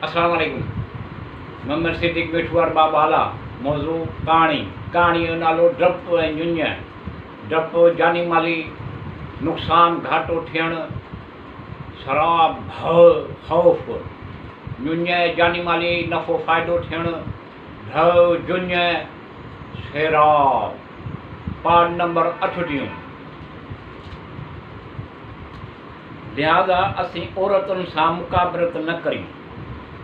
السلام عليڪم محمد صديق مٺو ارباب بالا موضوع ڪهاڻي ڪهاڻي جو نالو ڊپ ۽ ڃڃ ڊپ جاني مالي نقصان گهاٽو ٿيڻ سراب ڀؤ خوف ڃڃ جاني مالي نفعو فائدو ٿيڻ ڍؤ جڃ سيراب پارٽ نمبر اٺٽيهون. لهٰذا اسين عورتن سان مقابرت نه ڪريون.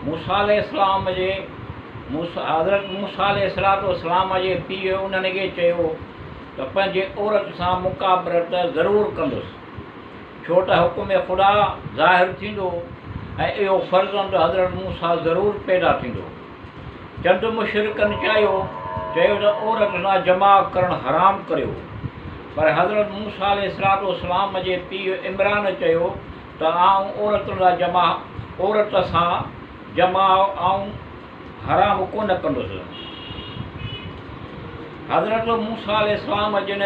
موسيٰ عليه السلام جي حضرت موسيٰ عليه الصلوة والسلام جي پيء انهن کي چيو ته پنهنجي عورت سان مقابرت ضرور ڪندس، ڇو ته حڪم خدا ظاهر ٿيندو ۽ اهو فرزند حضرت موسيٰ ضرور پيدا ٿيندو. چند مشرڪن چاهيو چيو ته عورت سان جماع ڪرڻ حرام ڪريو پر حضرت موسيٰ عليه الصلوة والسلام جي پيء عمران چيو ته آئون عورت سان جماع عورت سان جماع آئون حرام ڪونه ڪندس. حضرت موسيٰ عليه السلام جن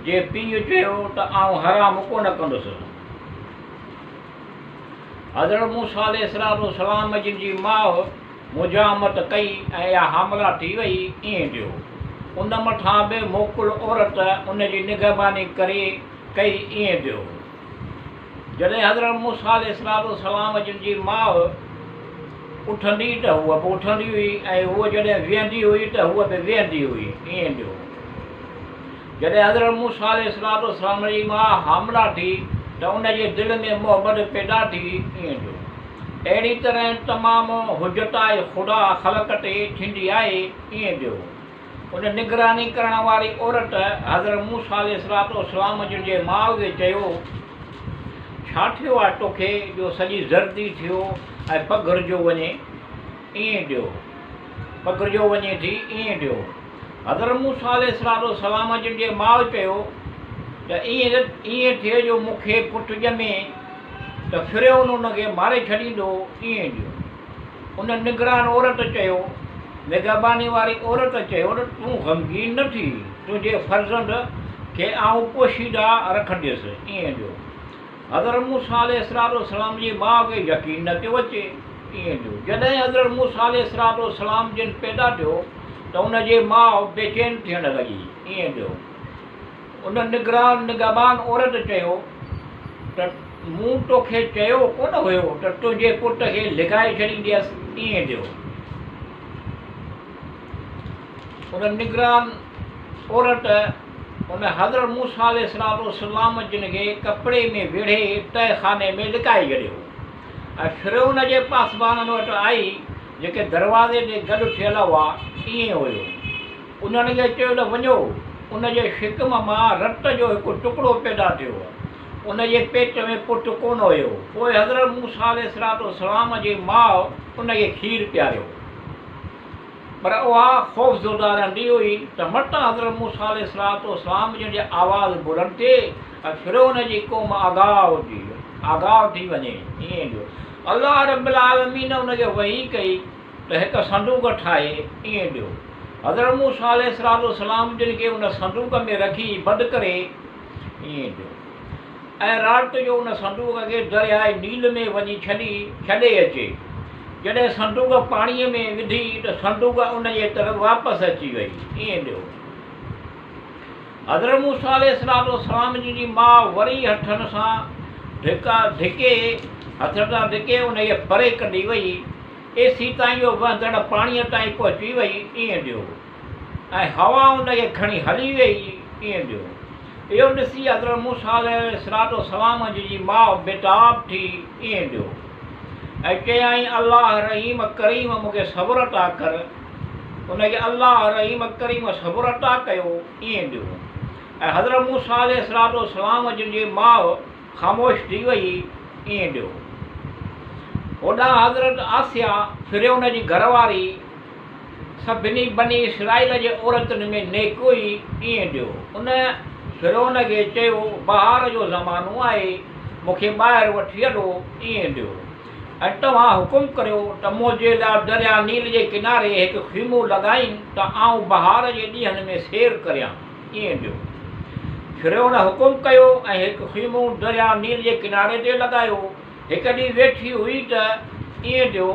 جي پيء چيو ته آئون حرام ڪونه ڪندس. حضرت موسيٰ عليه الصلوة والسلام جن جي ماء مزاحمت ڪئي ۽ اها حامله ٿي وئي، ائين ٿيو. ان مٿان به موڪل عورت ان جي نگهباني ڪري ڪئي، ائين ٿيو. جڏهن حضرت موسيٰ عليه الصلوة والسلام جن جي ماء اٿندي ته هوء به اٿندي هئي ۽ هوء جڏهن ويهندي هئي ته هوء به ويهندي هئي، ائين ٿيو. جڏهن حضرت موسيٰ عليه الصلوة والسلام جي ماء حامله ٿي ته ان جي دل ۾ محبت پيدا ٿي ائين جو اهڙي طرح تمام حجتاء خدا خلق تي ٿيندي آهي ائين جو ان نگراني ڪرڻ واري عورت حضرت موسيٰ عليه الصلوة والسلام جن جي ماء کي چيو ڇا ٿيو آهي توکي جو سڄي زردي ٿيو ۽ پگهرجيو وڃي ائين ڏيو پگهرجيو وڃي ٿي ائين ڏيو. حضرت موسيٰ عليه الصلوة والسلام جن جي ماء چيو ته ائين ائين ٿئي جو مون کي پٽ ڄمي ته فرعون ان کي ماري ڇڏيندو ائين ڏيو. ان نگران عورت چيو، نگهباني واري عورت چيو ته تون غمگين نه ٿي، تنهنجي فرزند کي آئون پوشيده رکنديس ائين ڏيو. حضرت موسيٰ عليه الصلوة والسلام جي ماء کي يقين نه پيو اچي، ائين جو جڏهن حضرت موسيٰ عليه الصلوة والسلام جن پيدا ٿيو ته ان جي ماء بيچين ٿيڻ لڳي، ائين جو ان نگران نگهبان عورت چيو ته مون توکي چيو ڪونه هيو ته تنهنجي پٽ کي لڪائي ڇڏينديس، ائين جو ان نگران عورت ان حضرت موسيٰ عليه الصلوة والسلام جن کي ڪپڙي ۾ ويڙهي تهه خاني ۾ لڪائي ڇڏيو ۽ فرعون جي پاسبانن وٽ آئي جيڪي دروازي تي گڏ ٿيل هئا ائين هيو انهن کي چيو ته وڃو ان جي شڪم مان رت جو هڪ ٽڪڙو پيدا ٿيو ان جي پيٽ ۾ پٽ ڪونه هيو پوء حضرت موسيٰ عليه الصلوة والسلام جي ماء ان کي کير پياريو. پر اها خوفزده رهندي هئي ته متان حضرت موسيٰ عليه الصلوة والسلام جن جي آواز بلند ٿئي ۽ فرعون جي قوم آگاهه ٿي آگاهه ٿي وڃي ائين جو الله رب العالمين ان کي وحي ڪئي ته هڪ صندوق ٺاهي ائين ڏيو حضرت موسيٰ عليه الصلوة والسلام جن کي ان صندوق ۾ رکي بند ڪري ائين ڏيو. ۽ رات جو ان صندوق کي درياء نيل ۾ وڃي ڇڏي ڇڏي اچي. جڏهن صندوق پاڻيء ۾ وڌي ته صندوق ان جي طرف واپس اچي وئي. ائين ڏيو. حضرت موسيٰ عليه الصلوة والسلام جن جي ماء وري هٿن سان ڌڪا ڌڪي هٿن سان ڌڪي ان کي پري ڪڍي وئي، ايسيتائين جو وهندڙ پاڻيء تائين پهچي وئي. ائين ڏيو. ۽ هوا ان کي کڻي هلي ويئي، ائين ٿيو. اهو ڏسي حضرت موسيٰ عليه الصلوة والسلام جي ماء بيتاب ٿي، ائين ٿيو. ۽ چيائين، الله رحيم ڪريم مون کي صبر عطا ڪر. ان کي الله رحيم ڪريم صبر عطا ڪيو، ائين ٿيو. ۽ حضرت موسيٰ عليه الصلوة والسلام جن جي ماء خاموش ٿي ويئي، ائين ٿيو. هوڏانهن حضرت آسيه فرعون جي گهر واري، سڀني بني اسرائيل جي عورتن ۾ نيڪ هئي، ائين ڏيو. ان فرعون کي چيو، بهار جو زمانو آهي، مون کي ٻاهر وٺي هلو، ائين ڏيو. ۽ توهان حڪم ڪريو ته منهنجي لاء درياء نيل جي ڪناري هڪ خيمو لڳائين ته آئون بهار جي ڏينهن ۾ سير ڪريان، ائين ڏيو. فرعون حڪم ڪيو ۽ هڪ خيمو درياء نيل جي ڪناري تي لڳايو. هڪ ڏينهن ويٺي هئي ته ائين ٿيو.